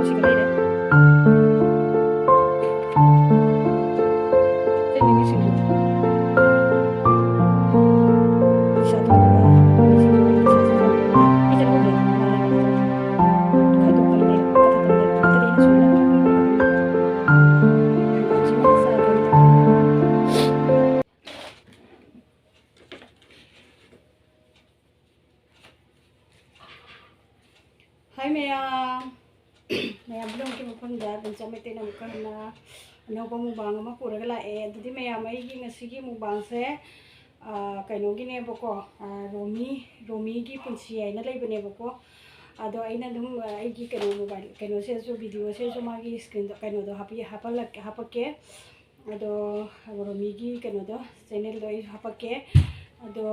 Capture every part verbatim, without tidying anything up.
ꯁꯤꯒ ꯂꯩꯔꯦ꯫ ꯆꯦꯡ ꯃꯤꯃꯤ ꯁꯤꯡꯖꯨ꯫ ꯏꯁꯥ ꯊꯣꯡꯕꯗ ꯃꯤꯃꯤ ꯁꯤꯡꯖꯨ ꯂꯩꯔꯦ꯫ ꯏꯆꯟ ꯊꯣꯡꯕ ꯂꯩꯔꯦ꯫ ꯈꯥꯏꯗꯣꯛꯄ ꯂꯩꯔꯦ꯫ ꯅꯠꯇ꯭ꯔꯗꯤ ꯑꯩꯅ ꯁꯣꯏꯅ ꯍꯥꯏ ꯃꯌꯥꯝ꯫ ꯃꯌꯥꯝ ꯄꯨꯝꯅꯃꯛꯀꯤ ꯃꯐꯝꯗ ꯕꯦꯝꯆꯥ ꯃꯩꯇꯩꯅ ꯑꯃꯨꯛꯀ ꯍꯟꯅ ꯑꯅꯧꯕ ꯃꯨꯛꯕꯥꯡ ꯑꯃ ꯄꯨꯔꯒ ꯂꯥꯛꯑꯦ꯫ ꯑꯗꯨꯗꯤ ꯃꯌꯥꯝ, ꯑꯩꯒꯤ ꯉꯁꯤꯒꯤ ꯃꯨꯛꯕꯥꯡꯁꯦ, ꯑ, ꯀꯩꯅꯣꯒꯤꯅꯦꯕꯀꯣ, ꯑ, ꯔꯣꯃꯤ, ꯔꯣꯃꯤꯒꯤ ꯄꯨꯟꯁꯤ ꯍꯥꯏꯅ ꯂꯩꯕꯅꯦꯕꯀꯣ꯫ ꯑꯗꯣ ꯑꯩꯅ ꯑꯗꯨꯝ, ꯑ, ꯑꯩꯒꯤ ꯀꯩꯅꯣ, ꯃꯣꯕꯥꯏꯜ ꯀꯩꯅꯣꯁꯤꯗꯁꯨ, ꯚꯤꯗꯤꯑꯣꯁꯤꯗꯁꯨ ꯃꯥꯒꯤ ꯁ꯭ꯀ꯭ꯔꯤꯟꯗꯣ, ꯀꯩꯅꯣꯗꯣ ꯍꯥꯞꯄꯤ-, ꯍꯥꯞꯍꯜꯂꯛ-, ꯍꯥꯞꯄꯛꯀꯦ꯫ ꯑꯗꯣ ꯔꯣꯃꯤꯒꯤ ꯀꯩꯅꯣꯗꯣ, ꯆꯦꯅꯦꯜꯗꯣ ꯑꯩꯁꯨ ꯍꯥꯞꯄꯛꯀꯦ꯫ ꯑꯗꯣ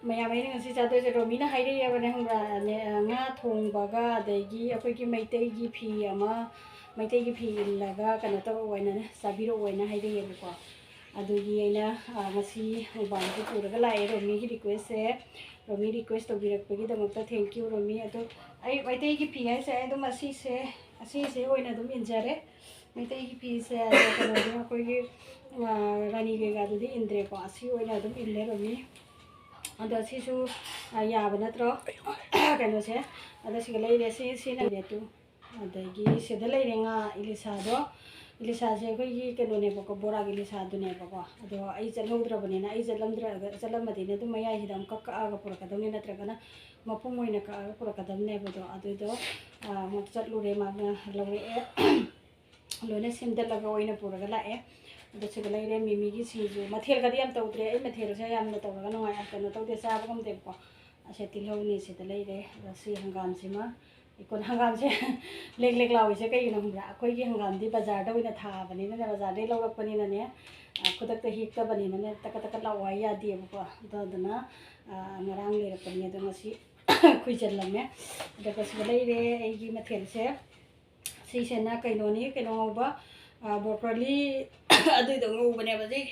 ꯃꯌꯥꯝ, ꯑꯩꯅ ꯉꯁꯤ ꯆꯥꯗꯣꯏꯁꯦ, ꯔꯣꯃꯤꯅ ꯍꯥꯏꯔꯛꯑꯦꯕꯅꯦ, ꯈꯪꯕ꯭ꯔꯥ? ꯅꯦ-, ꯉꯥ ꯊꯣꯡꯕꯒ, ꯑꯗꯒꯤ ꯑꯩꯈꯣꯏꯒꯤ ꯃꯩꯇꯩꯒꯤ ꯐꯤ ꯑꯃ, ꯃꯩꯇꯩꯒꯤ ꯐꯤ ꯏꯜꯂꯒ ꯀꯩꯅꯣ ꯇꯧꯔꯛꯑꯣꯅ, ꯆꯥꯕꯤꯔꯛꯑꯣꯅ ꯍꯥꯏꯔꯛꯑꯦꯕꯀꯣ꯫ ꯑꯗꯨꯒꯤ ꯑꯩꯅ, ꯑ, ꯉꯁꯤ ꯃꯨꯛꯕꯥꯡꯁꯦ ꯄꯨꯔꯒ ꯂꯥꯛꯑꯦ, ꯔꯣꯃꯤꯒꯤ ꯔꯤꯀ꯭ꯋꯦꯁꯁꯦ꯫ ꯔꯣꯃꯤ ꯔꯤꯀ꯭ꯋꯦꯁ ꯇꯧꯕꯤꯔꯛꯄꯒꯤꯗꯃꯛꯇ thank you, ꯔꯣꯃꯤ꯫ ꯑꯗꯣ ꯑꯩ ꯃꯩꯇꯩꯒꯤ ꯐꯤ ꯍꯥꯏꯁꯦ ꯑꯩ ꯑꯗꯨꯝ ꯑꯁꯤꯁꯦ, ꯑꯁꯤꯁꯦ ꯑꯣꯏꯅ ꯑꯗꯨꯝ ꯏꯟꯖꯔꯦ꯫ ꯃꯩꯇꯩꯒꯤ ꯐꯤꯁꯦ, ꯑꯗꯣ ꯀꯩꯅꯣꯗꯤ ꯑꯩꯈꯣꯏꯒꯤ, ꯑ, ꯔꯥꯅꯤ ꯀꯩꯀꯥꯗꯨꯗꯤ ꯏꯟꯗ꯭ꯔꯦꯀꯣ, ꯑꯁꯤ ꯑꯣꯏꯅ ꯑꯗꯨꯝ ꯏꯜꯂꯦ ꯔꯣꯃꯤ꯫ ꯑꯗꯣ ꯁꯤꯁꯨ, ꯑ, ꯌꯥꯕ ꯅꯠꯇ꯭ꯔꯣ? ꯀꯩꯅꯣꯁꯦ, ꯑꯗꯣ ꯁꯤꯒ ꯂꯩꯔꯦ, ꯁꯤ, ꯁꯤꯅ ꯂꯩꯔꯦ ꯇꯨ꯫ ꯑꯗꯒꯤ ꯁꯤꯗ ꯂꯩꯔꯦ ꯉꯥ ꯏꯂꯤꯁꯥꯗꯣ꯫ ꯏꯂꯤꯁꯥꯁꯦ ꯑꯩꯈꯣꯏꯒꯤ ꯀꯩꯅꯣꯅꯦꯕꯀꯣ, ꯕꯣꯔꯥꯒꯤ ꯏꯂꯤꯁꯥꯗꯨꯅꯦꯕꯀꯣ꯫ ꯑꯗꯣ ꯑꯩ ꯆꯠꯍꯧꯗ꯭ꯔꯕꯅꯤꯅ, ꯑꯩ ꯆꯠꯂꯝꯗ꯭ꯔ-, ꯆꯠꯂꯝꯃꯗꯤꯅꯦ ꯑꯗꯨꯝ ꯃꯌꯥꯏꯁꯤꯗ ꯑꯃꯨꯛ ꯀꯛ-, ꯀꯛꯑꯒ ꯄꯨꯔꯛꯀꯗꯧꯅꯤ, ꯅꯠꯇ꯭ꯔꯒꯅ ꯃꯄꯨꯝ ꯑꯣꯏꯅ ꯀꯛꯑꯒ ꯄꯨꯔꯛꯀꯗꯕꯅꯦꯕ꯫ ꯑꯗꯣ ꯑꯗꯨꯗꯣ, ꯑ, ꯑꯃꯨꯛ ꯆꯠꯂꯨꯔꯦ, ꯃꯥꯅ ꯂꯧꯔꯛꯑꯦ꯫ ꯂꯣꯏꯅ ꯁꯦꯝꯗꯠꯂꯒ ꯑꯣꯏꯅ ꯄꯨꯔꯒ ꯂꯥꯛꯑꯦ꯫ ꯑꯗꯣ ꯁꯤꯗ ꯂꯩꯔꯦ ꯃꯤꯃꯤꯒꯤ ꯁꯤꯡꯖꯨ꯫ ꯃꯊꯦꯜꯒꯗꯤ ꯌꯥꯝ ꯇꯧꯗ꯭ꯔꯦ꯫ ꯑꯩ ꯃꯊꯦꯜꯁꯦ ꯌꯥꯝꯅ ꯇꯧꯔꯒ ꯅꯨꯡꯉꯥꯏ-, ꯀꯩꯅꯣ ꯇꯧꯗꯦ, ꯆꯥꯕ ꯉꯝꯗꯦꯕꯀꯣ꯫ ꯑꯁꯦ ꯇꯤꯜꯍꯧꯅꯤ ꯁꯤꯗ ꯂꯩꯔꯦ꯫ ꯑꯗꯣ ꯁꯤ ꯍꯪꯒꯥꯝꯁꯤꯃ, ꯏꯀꯣꯟ ꯍꯪꯒꯥꯝꯁꯦ ꯂꯦꯛ ꯂꯦꯛ ꯂꯥꯎꯔꯤꯁꯦ ꯀꯩꯒꯤꯅꯣ ꯈꯪꯕ꯭ꯔꯥ? ꯑꯩꯈꯣꯏꯒꯤ ꯍꯪꯒꯥꯝꯗꯤ ꯕꯖꯥꯔꯗ ꯑꯣꯏꯅ ꯊꯥꯕꯅꯤꯅꯅꯦ, ꯕꯖꯥꯔꯗꯩ ꯂꯧꯔꯛꯄꯅꯤꯅꯅꯦ, ꯑ, ꯈꯨꯗꯛꯇ ꯍꯦꯛꯇꯕꯅꯤꯅꯅꯦ, ꯇꯀꯠ ꯇꯀꯠ ꯂꯥꯎ ꯍꯥꯏ ꯌꯥꯗꯦꯕꯀꯣ꯫ ꯑꯗꯣ ꯑꯗꯨꯅ, ꯑ, ꯉꯔꯥꯡ ꯂꯩꯔꯛꯄꯅꯤ, ꯑꯗꯣ ꯉꯁꯤ ꯈꯨꯏꯖꯜꯂꯝꯃꯦ꯫ ꯑꯗꯨꯒ ꯁꯤꯗ ꯂꯩꯔꯦ ꯑꯩꯒꯤ ꯃꯊꯦꯜꯁꯦ꯫ ꯁꯤꯁꯤꯅ ꯀꯩꯅꯣꯅꯤ, ꯀꯩꯅꯣ ꯉꯧꯕ, ꯑ, ꯕ꯭ꯔꯣꯀꯣꯂꯤ ꯑꯗꯨꯏꯗꯣ ꯉꯧꯕꯅꯦꯕ꯫ ꯑꯗꯩ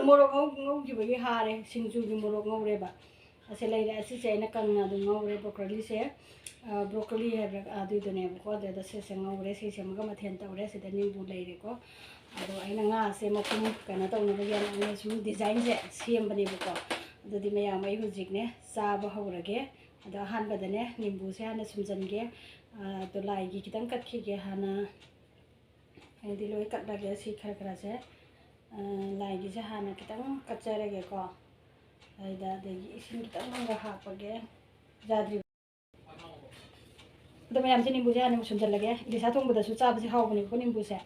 ꯃꯣꯔꯣꯛ ꯉꯧ-, ꯉꯧꯈꯤꯕꯒꯤ ꯍꯥꯔꯦ, ꯁꯤꯡꯖꯨꯒꯤ ꯃꯣꯔꯣꯛ ꯉꯧꯔꯦꯕ꯫ ꯑꯁꯤ ꯂꯩꯔꯦ꯫ ꯑꯁꯤꯁꯦ ꯑꯩꯅ ꯀꯪꯅ ꯑꯗꯨꯝ ꯉꯧꯔꯦ꯫ ꯕ꯭ꯔꯣꯀꯣꯂꯤꯁꯦ, ꯕ꯭ꯔꯣꯀꯣꯂꯤ ꯍꯥꯏꯕ꯭ꯔꯥ, ꯑꯗꯨꯏꯗꯨꯅꯦꯕꯀꯣ꯫ ꯑꯗꯨꯗ ꯁꯤꯁꯦ ꯉꯧꯔꯦ꯫ ꯁꯤ ꯁꯦꯝꯃꯒ ꯃꯊꯦꯜ ꯇꯧꯔꯦ꯫ ꯁꯤꯗ ꯅꯤꯝꯕꯨ ꯂꯩꯔꯦꯀꯣ꯫ ꯑꯗꯣ ꯑꯩꯅ ꯉꯥꯁꯦ ꯃꯄꯨꯝ ꯀꯩꯅꯣ ꯇꯧꯅꯕꯒꯤ ꯑꯩꯅ ꯁꯨꯝ ꯗꯤꯖꯥꯏꯟꯁꯦ ꯁꯦꯝꯕꯅꯦꯕꯀꯣ꯫ ꯑꯗꯨꯗꯤ ꯃꯌꯥꯝ, ꯑꯩ ꯍꯧꯖꯤꯛꯅꯦ ꯆꯥꯕ ꯍꯧꯔꯒꯦ꯫ ꯑꯗꯣ ꯑꯍꯥꯟꯕꯗꯅꯦ ꯅꯤꯝꯕꯨꯁꯦ ꯍꯥꯟꯅ ꯁꯨꯝꯖꯟꯒꯦ꯫ ꯑꯗꯣ ꯂꯥꯏꯒꯤ ꯈꯤꯇꯪ ꯀꯠꯈꯤꯒꯦ ꯍꯥꯟꯅ꯫ ꯑꯩꯗꯤ ꯂꯣꯏ ꯀꯠꯂꯒꯦ ꯁꯤ ꯈꯔ ꯈꯔꯁꯦ꯫ ꯑ, ꯂꯥꯏꯒꯤꯁꯦ ꯍꯥꯟꯅ ꯈꯤꯇꯪ ꯀꯠꯆꯔꯒꯦꯀꯣ꯫ ꯑꯗꯨꯗ ꯑꯗꯒꯤ ꯏꯁꯤꯡ ꯈꯤꯇꯪꯒ ꯍꯥꯞꯄꯒꯦ꯫ ꯌꯥꯗ꯭ꯔꯤꯕ꯫ ꯑꯗꯣ ꯃꯌꯥꯝꯁꯦ ꯅꯤꯝꯕꯨꯁꯦ ꯍꯥꯟꯅ ꯁꯨꯝꯖꯜꯂꯒꯦ꯫ ꯏꯂꯤꯁꯥ ꯊꯣꯡꯕꯗꯁꯨ ꯆꯥꯕꯁꯦ ꯍꯥꯎꯕꯅꯦꯕꯀꯣ ꯅꯤꯝꯕꯨꯁꯦ꯫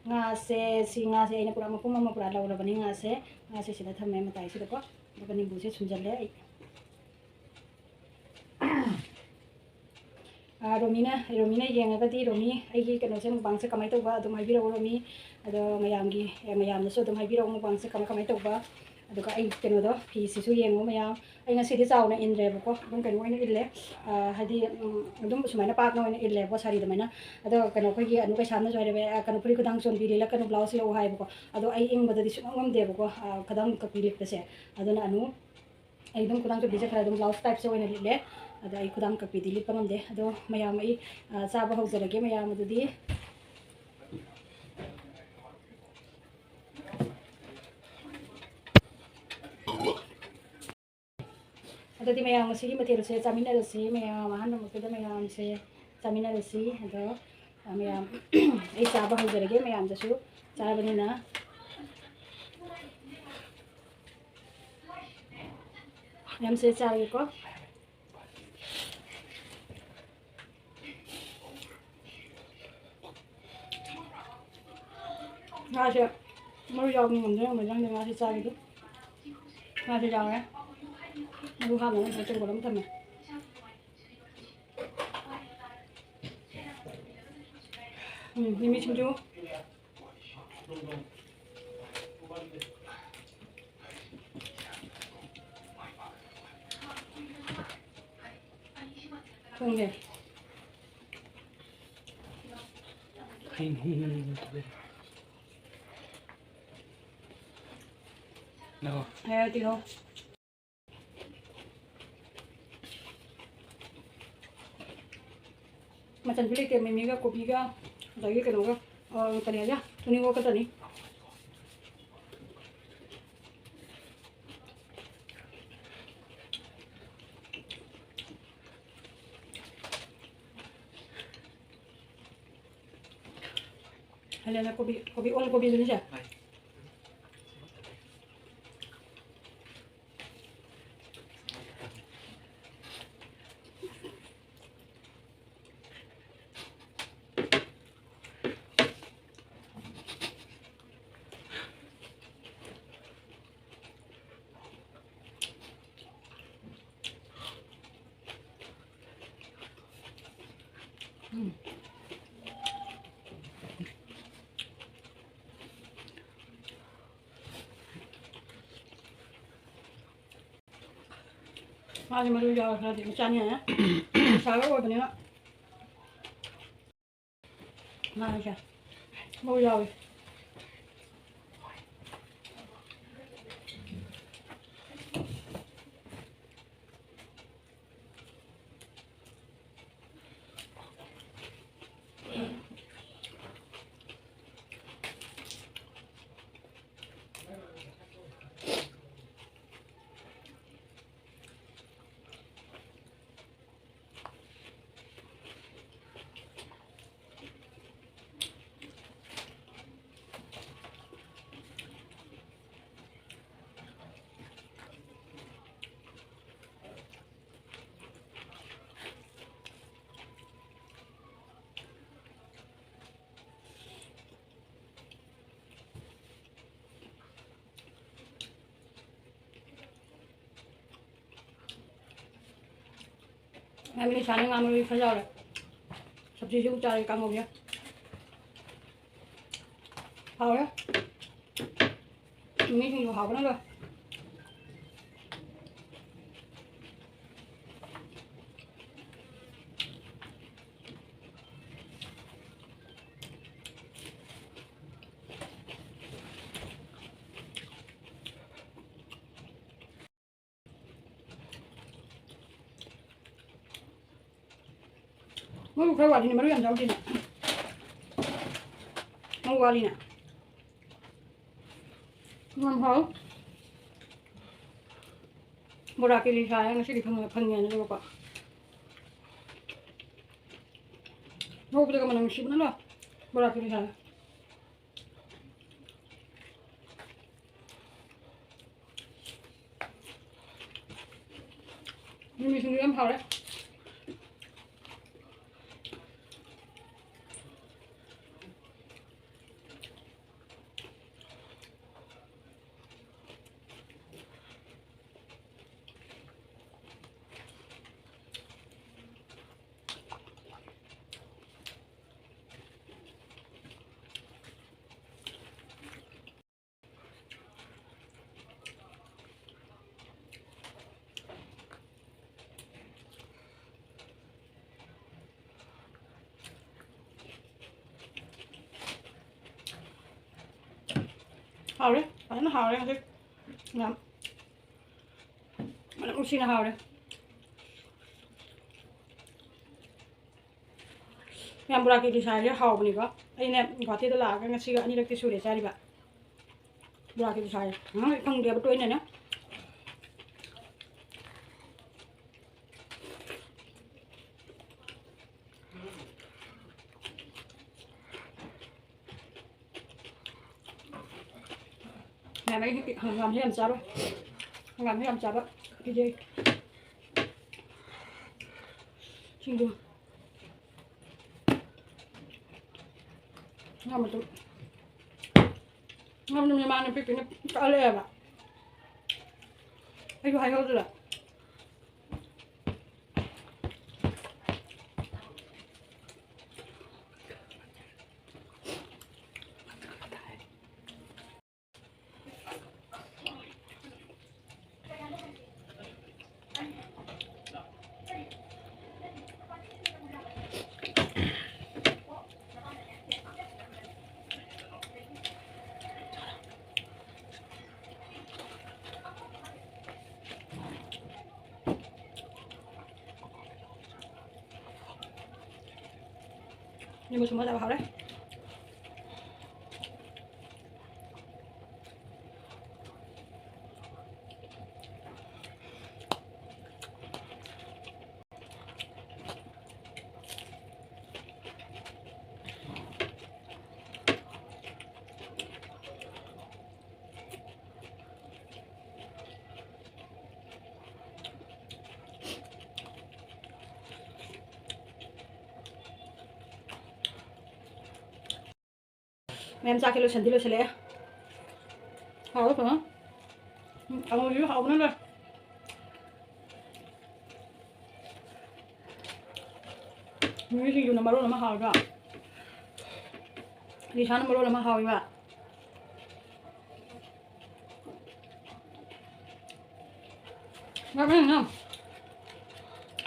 ꯉꯥꯁꯦ, ꯁꯤ ꯉꯥꯁꯦ ꯑꯩꯅ ꯄꯨꯔꯥ ꯃꯄꯨꯝ ꯑꯃ ꯄꯨꯔꯥ ꯂꯧꯔꯕꯅꯤ ꯉꯥꯁꯦ꯫ ꯉꯥꯁꯦ ꯁꯤꯗ ꯊꯝꯃꯦ ꯃꯇꯥꯏꯁꯤꯗꯀꯣ꯫ ꯑꯗꯨꯒ ꯅꯤꯝꯕꯨꯁꯦ ꯁꯨꯝꯖꯜꯂꯦ ꯑꯩ꯫ ꯑꯥ, ꯔꯣꯃꯤꯅ, ꯔꯣꯃꯤꯅ ꯌꯦꯡꯉꯒꯗꯤ, ꯔꯣꯃꯤ, ꯑꯩꯒꯤ ꯀꯩꯅꯣꯁꯦ, ꯃꯨꯛꯕꯥꯡꯁꯦ ꯀꯃꯥꯏꯅ ꯇꯧꯕ ꯑꯗꯨꯝ ꯍꯥꯏꯕꯤꯔꯛꯎ, ꯔꯣꯃꯤ꯫ ꯑꯗꯣ ꯃꯌꯥꯝꯒꯤ, ꯑꯦ, ꯃꯌꯥꯝꯅꯁꯨ ꯑꯗꯨꯝ ꯍꯥꯏꯕꯤꯔꯛꯎ, ꯃꯨꯛꯕꯥꯡꯁꯦ ꯀꯃꯥꯏ, ꯀꯃꯥꯏꯅ ꯇꯧꯕ꯫ ꯑꯗꯨꯒ ꯑꯩ ꯀꯩꯅꯣꯗꯣ, ꯐꯤꯁꯤꯁꯨ ꯌꯦꯡꯉꯨ ꯃꯌꯥꯝ꯫ ꯑꯩ ꯉꯁꯤꯗꯤ ꯆꯥꯎꯅ ꯏꯟꯗ꯭ꯔꯦꯕꯀꯣ, ꯑꯗꯨꯝ ꯀꯩꯅꯣ ꯑꯣꯏꯅ ꯏꯜꯂꯦ꯫ ꯑꯥ, ꯍꯥꯏꯗꯤ, ꯎꯝ, ꯑꯗꯨꯝ ꯁꯨꯃꯥꯏꯅ ꯄꯥꯛꯅ ꯑꯣꯏꯅ ꯏꯜꯂꯦꯕꯀꯣ, ꯁꯥꯔꯤ ꯑꯗꯨꯃꯥꯏꯅ꯫ ꯑꯗꯣ ꯀꯩꯅꯣ, ꯑꯩꯈꯣꯏꯒꯤ ꯑꯅꯨ ꯀꯩꯁꯥꯝꯅꯁꯨ ꯍꯥꯏꯔꯛꯑꯦ, "ꯑꯥ, ꯀꯩꯅꯣ, ꯐꯨꯔꯤꯠ ꯈꯨꯗꯥꯡ ꯆꯣꯟꯕꯤ ꯂꯤꯠꯂꯛꯀꯅꯨ, ꯕ꯭ꯂꯥꯎꯁ ꯏꯜꯂꯛꯎ" ꯍꯥꯏꯕꯀꯣ꯫ ꯑꯗꯣ ꯑꯩ ꯏꯪꯕꯗꯗꯤ ꯁꯨꯡꯉꯝ ꯉꯝꯗꯦꯕꯀꯣ, ꯑꯥ, ꯈꯨꯗꯥꯡ ꯀꯛꯄꯤ ꯂꯤꯠꯄꯁꯦ꯫ ꯑꯗꯨꯅ ꯑꯅꯨ ꯑꯩ ꯑꯗꯨꯝ ꯈꯨꯗꯥꯡ ꯆꯣꯟꯕꯤꯁꯦ ꯈꯔ ꯑꯗꯨꯝ ꯕ꯭ꯂꯥꯎꯁ ꯇꯥꯏꯞꯁꯦ ꯑꯣꯏꯅ ꯂꯤꯠꯂꯦ꯫ ꯑꯗꯣ ꯑꯩ ꯈꯨꯗꯥꯡ ꯀꯛꯄꯤꯗꯤ ꯂꯤꯠꯄ ꯉꯝꯗꯦ꯫ ꯑꯗꯣ ꯃꯌꯥꯝ, ꯑꯩ, ꯑ, ꯆꯥꯕ ꯍꯧꯖꯔꯒꯦ ꯃꯌꯥꯝ ꯑꯗꯨꯗꯤ꯫ ꯑꯗꯨꯗꯤ ꯃꯌꯥꯝ ꯉꯁꯤꯒꯤ ꯃꯊꯦꯜꯁꯦ ꯆꯥꯃꯤꯟꯅꯔꯁꯤ꯫ ꯃꯌꯥꯝ ꯑꯍꯥꯟꯕꯃꯛꯇꯗ ꯃꯌꯥꯝꯁꯦ ꯆꯥꯃꯤꯟꯅꯔꯁꯤ꯫ ꯑꯗꯣ, ꯑ, ꯃꯌꯥꯝ ꯑꯩ ꯆꯥꯕ ꯍꯧꯖꯔꯒꯦ꯫ ꯃꯌꯥꯝꯗꯁꯨ ꯆꯥꯔꯕꯅꯤꯅ꯫ ꯃꯌꯥꯝꯁꯦ ꯆꯥꯔꯒꯦꯀꯣ꯫ ꯉꯥꯁꯦ ꯃꯔꯨ ꯌꯥꯎꯕꯅꯤ ꯉꯝꯗꯣꯏ ꯉꯝꯃꯣꯏꯗ꯭ꯔꯥ ꯈꯪꯗꯦ꯫ ꯉꯥꯁꯦ ꯆꯥꯒꯦ ꯑꯗꯨ꯫ ꯉꯥꯁꯦ ꯌꯥꯎꯔꯦ꯫ ꯃꯔꯨ ꯍꯥꯞꯅꯕ ꯉꯁꯥꯏ ꯇꯦꯡꯀꯣꯠ ꯑꯃ ꯊꯝꯃꯦ꯫ ꯎꯝ, ꯃꯤꯃꯤ ꯁꯤꯡꯖꯨ꯫ ꯊꯣꯡꯒꯦ꯫ ꯍꯌꯦꯡ ꯍꯌꯦꯡ ꯍꯌꯦꯡ ꯇꯧꯗꯣꯏꯅꯦ꯫ ꯂꯥꯛꯑꯣ꯫ ꯍꯥꯏꯔꯛꯑꯣ, ꯇꯤꯜꯍꯧ꯫ ꯃꯆꯟꯁꯨ ꯂꯩꯇꯦ, ꯃꯤꯃꯤꯒ ꯀꯣꯕꯤꯒ ꯑꯗꯒꯤ ꯀꯩꯅꯣꯒ, ꯑ, ꯀꯔꯤ ꯍꯥꯏꯕ, ꯇꯨꯅꯤꯡꯈꯣꯛ ꯈꯛꯇꯅꯤ꯫ ꯍꯦꯂꯦꯅ ꯀꯣꯕꯤ, ꯀꯣꯕꯤ, ꯑꯣꯜ ꯀꯣꯕꯤꯗꯨꯅꯤ ꯁꯦ꯫ ꯎꯝ꯫ ꯃꯥꯗꯤ ꯃꯔꯨ ꯌꯥꯎꯔ ꯈꯔꯗꯤ ꯑꯗꯨꯝ ꯆꯥꯅꯤꯡꯉꯦ꯫ ꯅꯤꯁꯥꯒ ꯑꯣꯏꯕꯅꯤꯅ꯫ ꯃꯥꯒꯤꯁꯦ ꯃꯔꯨ ꯌꯥꯎꯏ꯫ ꯉꯥ ꯃꯤꯠ ꯁꯥꯅ ꯉꯥ ꯃꯔꯨ ꯈꯔ ꯌꯥꯎꯔꯦ꯫ ꯁꯕꯖꯤꯁꯨ ꯆꯥꯔꯦ ꯀꯥꯡꯍꯧꯁꯦ꯫ ꯍꯥꯎꯔꯦ꯫ ꯃꯤꯃꯤ ꯁꯤꯡꯖꯨ ꯍꯥꯎꯕꯅ ꯂꯣꯏ꯫ ꯃꯔꯨ ꯈꯔ ꯋꯥꯠꯂꯤꯅꯦ, ꯃꯔꯨ ꯌꯥꯝ ꯌꯥꯎꯗꯦꯅꯦ꯫ ꯃꯔꯨ ꯋꯥꯠꯂꯤꯅꯦ꯫ ꯌꯥꯝ ꯍꯥꯎ꯫ ꯕꯣꯔꯥ ꯀꯦꯂꯤ ꯁꯥꯔꯦ ꯉꯁꯤꯗꯤ ꯐꯪꯉꯦ-, ꯐꯪꯉꯦꯅ ꯑꯗꯨꯒꯀꯣ꯫ ꯉꯧꯕꯗꯒ ꯃꯅꯝ ꯅꯨꯡꯁꯤꯕꯅ ꯂꯣꯏ꯫ ꯕꯣꯔꯥ ꯀꯦꯂꯤ ꯁꯥꯔꯦ꯫ ꯃꯤꯃꯤ ꯁꯤꯡꯖꯨ ꯌꯥꯝ ꯍꯥꯎꯔꯦ꯫ ꯍꯥꯎꯔꯦ, ꯐꯖꯅ ꯍꯥꯎꯔꯦ ꯉꯁꯤ꯫ ꯌꯥꯝ ꯃꯅꯝ ꯅꯨꯡꯁꯤꯅ ꯍꯥꯎꯔꯦ꯫ ꯌꯥꯝ ꯕꯣꯔꯥ ꯀꯦꯂꯤ ꯁꯥꯔꯤꯁꯦ ꯍꯥꯎꯕꯅꯤꯀꯣ꯫ ꯑꯩꯅ ꯒꯨꯍꯥꯇꯤꯗ ꯂꯥꯛꯑꯒ ꯉꯁꯤꯒ ꯑꯅꯤꯔꯛꯇꯤ ꯁꯨꯔꯦ ꯆꯥꯔꯤꯕ꯫ ꯕꯣꯔꯥ ꯀꯦꯂꯤ ꯁꯥꯔꯤꯁꯦ꯫ ꯑꯉꯥꯡ ꯐꯪꯗꯦꯕ ꯇꯣꯏꯅꯅꯦ꯫ ꯃꯌꯥꯝ ꯑꯩꯗꯤ ꯍꯪꯒꯥꯝꯁꯦ ꯌꯥꯝ ꯆꯥꯔꯣꯏ꯫ ꯍꯪꯒꯥꯝꯁꯦ ꯌꯥꯝ ꯆꯥꯕ ꯀꯤꯖꯩ꯫ ꯁꯤꯡꯖꯨ꯫ ꯉꯥ ꯃꯇꯨꯝ꯫ ꯉꯥ ꯃꯇꯨꯝꯁꯦ ꯃꯥꯅ ꯄꯤꯛ ꯄꯤꯛꯅ ꯀꯛꯍꯜꯂꯛꯑꯦꯕ꯫ ꯑꯩꯁꯨ ꯍꯥꯏꯍꯧꯗ꯭ꯔꯦ꯫ ꯅꯤꯝꯕꯨ ꯁꯨꯝꯕ ꯆꯥꯕ ꯍꯥꯎꯔꯦ꯫ ꯃꯌꯥꯝ ꯆꯥꯛꯁꯦ ꯂꯣꯏꯁꯟꯗꯤ ꯂꯣꯏꯁꯜꯂꯛꯑꯦ꯫ ꯍꯥꯎꯋꯦ ꯐꯖꯅ꯫ ꯎꯝ, ꯀꯥꯡꯍꯧꯁꯤꯁꯨ ꯍꯥꯎꯕꯅ ꯂꯣꯏꯔꯦ꯫ ꯃꯤꯃꯤ ꯁꯤꯡꯖꯨꯅ ꯃꯔꯣꯟ ꯑꯃ ꯍꯥꯎꯋꯤꯕ꯫ ꯂꯤꯁꯥꯅ ꯃꯔꯣꯟ ꯑꯃ ꯍꯥꯎꯋꯤꯕ꯫ ꯉꯥꯛꯇꯪ ꯉꯥꯛꯇꯪ꯫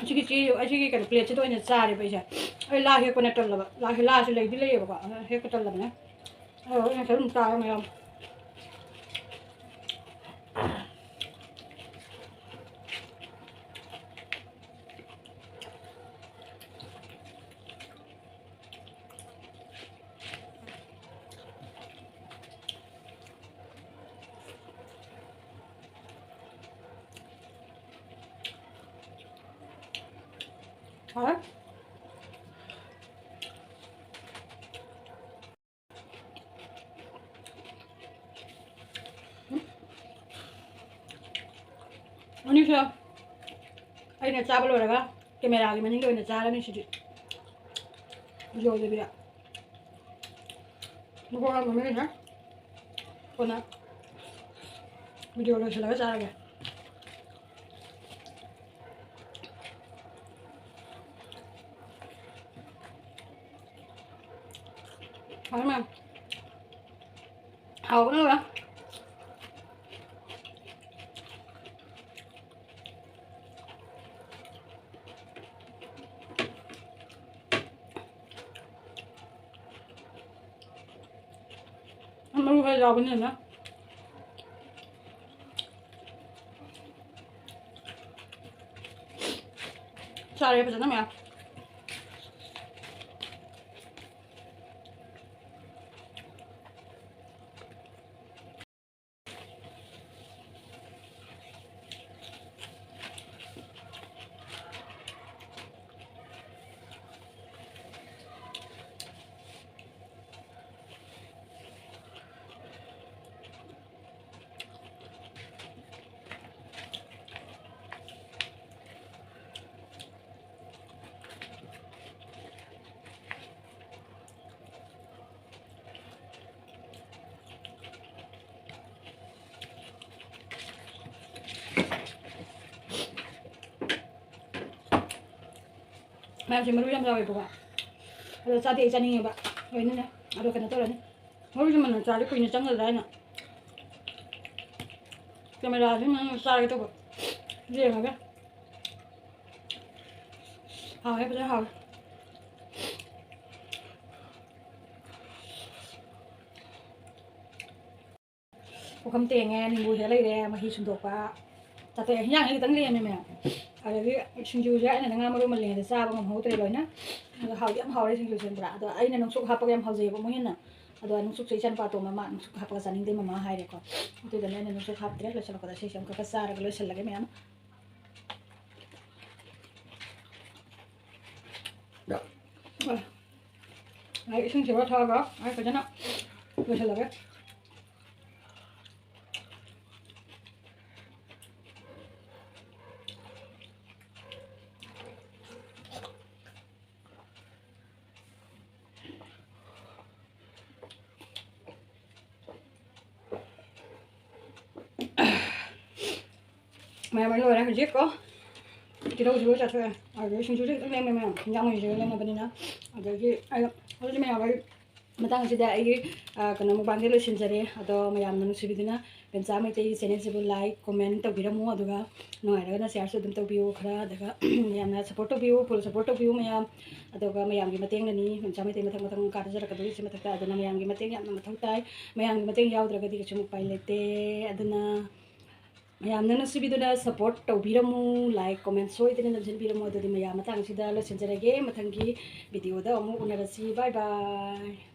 ꯑꯁꯤꯒꯤ ꯆꯦ, ꯑꯁꯤꯒꯤ ꯀꯩꯅꯣ, ꯄ꯭ꯂꯦꯠꯁꯤꯗ ꯑꯣꯏꯅ ꯆꯥꯔꯦꯕ ꯑꯩꯁꯦ꯫ ꯑꯩ ꯂꯥ ꯍꯦꯛꯄ ꯅꯠꯇꯜꯂꯕ꯫ ꯂꯥꯁꯦ, ꯂꯥꯁꯦ ꯂꯩꯗꯤ ꯂꯩꯌꯦꯕꯀꯣ, ꯑꯗꯣ ꯍꯦꯛꯄ ꯇꯜꯂꯕꯅꯦ꯫ ꯑꯗꯣ ꯑꯩ ꯉꯁꯥꯏ ꯑꯗꯨꯝ ꯆꯥꯔꯦ ꯃꯌꯥꯝ꯫ ꯍꯥꯎꯋꯦ꯫ ꯑꯅꯤꯁꯦ ꯑꯩꯅ ꯆꯥꯕ ꯂꯣꯏꯔꯒ ꯀꯦꯃꯦꯔꯥꯒꯤ ꯃꯅꯤꯡꯗ ꯑꯣꯏꯅ ꯆꯥꯔꯅꯤ ꯁꯤꯗꯤ꯫ ꯌꯣꯜꯂꯦꯕꯤꯗ꯫ ꯃꯈꯣꯡ ꯌꯥꯎꯕ ꯃꯤꯅꯦ꯫ ꯀꯣꯟꯅ ꯚꯤꯗꯤꯑꯣ ꯂꯣꯏꯁꯤꯜꯂꯒ ꯆꯥꯔꯒꯦ꯫ ꯍꯥꯎꯔꯦ ꯃꯌꯥꯝ꯫ ꯍꯥꯎꯕꯅ ꯂꯣꯏꯔꯦ꯫ ꯃꯔꯨ ꯈꯔ ꯌꯥꯎꯕꯅꯤꯅ꯫ ꯆꯥꯔꯦ ꯐꯖꯅ ꯃꯌꯥꯝ꯫ ꯃꯌꯥꯝꯁꯦ ꯃꯔꯨ ꯌꯥꯝ ꯌꯥꯎꯋꯦꯕꯀꯣ꯫ ꯑꯗꯣ ꯆꯥꯗꯤ ꯑꯩ ꯆꯥꯅꯤꯡꯉꯦꯕ꯫ ꯂꯣꯏꯅꯅꯦ꯫ ꯑꯗꯣ ꯀꯩꯅꯣ ꯇꯧꯔꯅꯤ꯫ ꯃꯔꯨꯁꯦ ꯃꯅꯝ ꯆꯥꯗꯤ ꯀꯨꯏꯅ ꯆꯪꯒꯗ꯭ꯔꯥ ꯍꯥꯏꯅ꯫ ꯀꯦꯃꯦꯔꯥꯁꯤ ꯃꯅꯝ ꯆꯥꯒꯦ ꯇꯧꯕ꯫ ꯌꯦꯡꯉꯒꯦ꯫ ꯍꯥꯎꯋꯦ, ꯐꯖꯅ ꯍꯥꯎꯋꯦ꯫ ꯄꯨꯈꯝ ꯇꯦꯡꯉꯦ, ꯅꯤꯝꯕꯨ ꯍꯦꯛ ꯂꯩꯔꯦ, ꯃꯍꯤ ꯁꯨꯝꯗꯣꯛꯄ꯫ ꯆꯥꯊꯣꯛꯑꯦ꯫ ꯍꯤꯟꯖꯥꯡꯁꯦ ꯈꯤꯇꯪ ꯂꯦꯝꯃꯦ ꯃꯌꯥꯝ꯫ ꯑꯗꯒꯤ ꯁꯤꯡꯖꯨꯁꯦ ꯑꯩꯅ ꯉꯥ ꯃꯔꯨ ꯑꯃ ꯂꯦꯡꯉꯗꯤ ꯆꯥꯕ ꯉꯝꯍꯧꯗ꯭ꯔꯦ ꯂꯣꯏꯅ꯫ ꯑꯗꯣ ꯍꯥꯎꯗꯤ ꯌꯥꯝ ꯍꯥꯎꯔꯦ ꯁꯤꯡꯖꯨꯁꯦ ꯄꯨꯔꯥ꯫ ꯑꯗꯣ ꯑꯩꯅ ꯅꯨꯡꯁꯨꯛ ꯍꯥꯞꯄꯒ ꯌꯥꯝ ꯍꯥꯎꯖꯩꯑꯕ ꯃꯣꯏ ꯍꯦꯟꯅ꯫ ꯑꯗꯣ ꯅꯨꯡꯁꯨꯛꯁꯦ ꯏꯆꯥꯅꯨꯄꯥ ꯑꯇꯣꯝꯕ ꯃꯥ ꯅꯨꯡꯁꯨꯛ ꯍꯥꯞꯄꯒ ꯆꯥꯅꯤꯡꯗꯦ ꯃꯃꯥ ꯍꯥꯏꯔꯦꯀꯣ꯫ ꯑꯗꯨꯗꯅ ꯑꯩꯅ ꯅꯨꯡꯁꯨꯛ ꯍꯥꯞꯇ꯭ꯔꯦ꯫ ꯂꯣꯏꯁꯤꯜꯂꯛꯄꯗ ꯁꯤꯁꯦ ꯑꯃꯨꯛꯈꯛꯀ ꯆꯥꯔꯒ ꯂꯣꯏꯁꯤꯜꯂꯒꯦ ꯃꯌꯥꯝ꯫ ꯑꯩ ꯏꯁꯤꯡꯁꯦ ꯈꯔ ꯊꯛꯑꯒ ꯑꯩ ꯐꯖꯅ ꯂꯣꯏꯁꯤꯜꯂꯒꯦ꯫ ꯃꯌꯥꯝ ꯑꯩ ꯂꯣꯏꯔꯦ ꯍꯧꯖꯤꯛꯀꯣ꯫ ꯇꯤꯜꯍꯧꯁꯨ ꯂꯣꯏ ꯆꯥꯊꯣꯛꯑꯦ꯫ ꯑꯗꯨꯗꯒꯤ ꯁꯤꯡꯖꯨꯁꯨ ꯈꯤꯇꯪ ꯂꯦꯝꯃꯦ ꯃꯌꯥꯝ꯫ ꯍꯤꯟꯖꯥꯡ ꯃꯍꯤꯁꯨ ꯂꯣꯏ ꯂꯦꯝꯃꯕꯅꯤꯅ꯫ ꯑꯗꯒꯤ ꯑꯩ, ꯑꯗꯨꯗꯤ ꯃꯌꯥꯝ ꯑꯩ ꯃꯇꯥꯡ ꯑꯁꯤꯗ ꯑꯩꯒꯤ, ꯑ, ꯀꯩꯅꯣ, ꯃꯨꯛꯕꯥꯡꯁꯦ ꯂꯣꯏꯁꯤꯟꯖꯔꯦ꯫ ꯑꯗꯣ ꯃꯌꯥꯝꯅ ꯅꯨꯡꯁꯤꯕꯤꯗꯨꯅ ꯕꯦꯝꯆꯥ ꯃꯩꯇꯩꯒꯤ channelꯁꯤꯕꯨ like, comment ꯇꯧꯕꯤꯔꯝꯃꯨ꯫ ꯑꯗꯨꯒ ꯅꯨꯡꯉꯥꯏꯔꯒꯅ shareꯁꯨ ꯑꯗꯨꯝ ꯇꯧꯕꯤꯌꯨ ꯈꯔ꯫ ꯑꯗꯨꯒ ꯌꯥꯝꯅ support ꯇꯧꯕꯤꯌꯨ, full support ꯇꯧꯕꯤꯌꯨ ꯃꯌꯥꯝ꯫ ꯑꯗꯨꯒ ꯃꯌꯥꯝꯒꯤ ꯃꯇꯦꯡꯅꯅꯤ ꯕꯦꯝꯆꯥ ꯃꯩꯇꯩ ꯃꯊꯪ ꯃꯊꯪ ꯀꯥꯖꯔꯛꯀꯗꯣꯏꯁꯦ ꯃꯊꯛꯇ꯫ ꯑꯗꯨꯅ ꯃꯌꯥꯝꯒꯤ ꯃꯇꯦꯡ ꯌꯥꯝꯅ ꯃꯊꯧ ꯇꯥꯏ꯫ ꯃꯌꯥꯝꯒꯤ ꯃꯇꯦꯡ ꯌꯥꯎꯗ꯭ꯔꯒꯗꯤ ꯀꯩꯁꯨ ꯎꯄꯥꯏ ꯂꯩꯇꯦ꯫ ꯑꯗꯨꯅ ꯃꯌꯥꯝꯅ ꯅꯨꯡꯁꯤꯕꯤꯗꯨꯅ support ꯇꯧꯕꯤꯔꯝꯃꯨ, like, comment ꯁꯣꯏꯗꯅ ꯅꯝꯁꯤꯟꯕꯤꯔꯝꯃꯨ꯫ ꯑꯗꯨꯗꯤ ꯃꯌꯥꯝ ꯃꯇꯥꯡꯁꯤꯗ ꯂꯣꯏꯁꯤꯟꯖꯔꯒꯦ, ꯃꯊꯪꯒꯤ videoꯗ ꯑꯃꯨꯛ ꯎꯅꯔꯁꯤ꯫ Bye bye꯫